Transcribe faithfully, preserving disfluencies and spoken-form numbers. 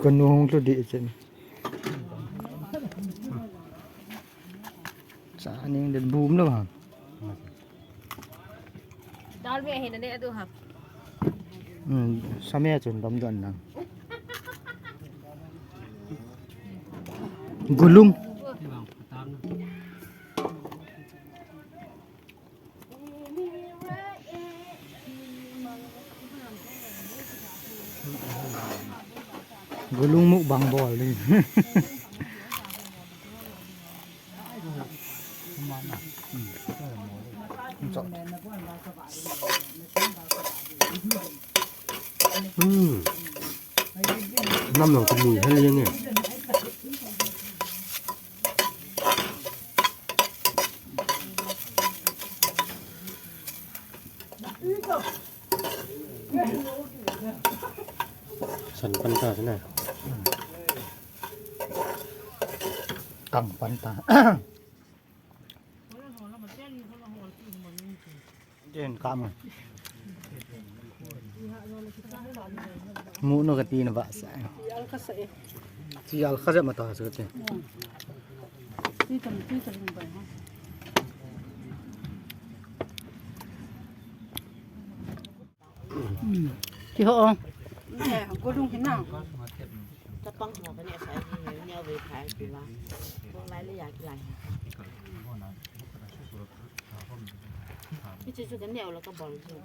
Kanu hung tlu di chen. Cha ning den bum lo ha. Dal me hin ne adu ha. Hmm, same chun dam don nang. Gulung. Gulung mukbang bol ni. Hmm. Nam lo kumui hel yang e. San pan ta sina. Kang pan ta. Jen kam. Mu no kati na ba sa. Ti al kha ma ta sa ti. Ti ho. Ko dung hina. Chapang ho ka ne sai ni ne ve phai ti la. Kong lai le ya ki lai. Ki chu chu ka ne la ka bol chu.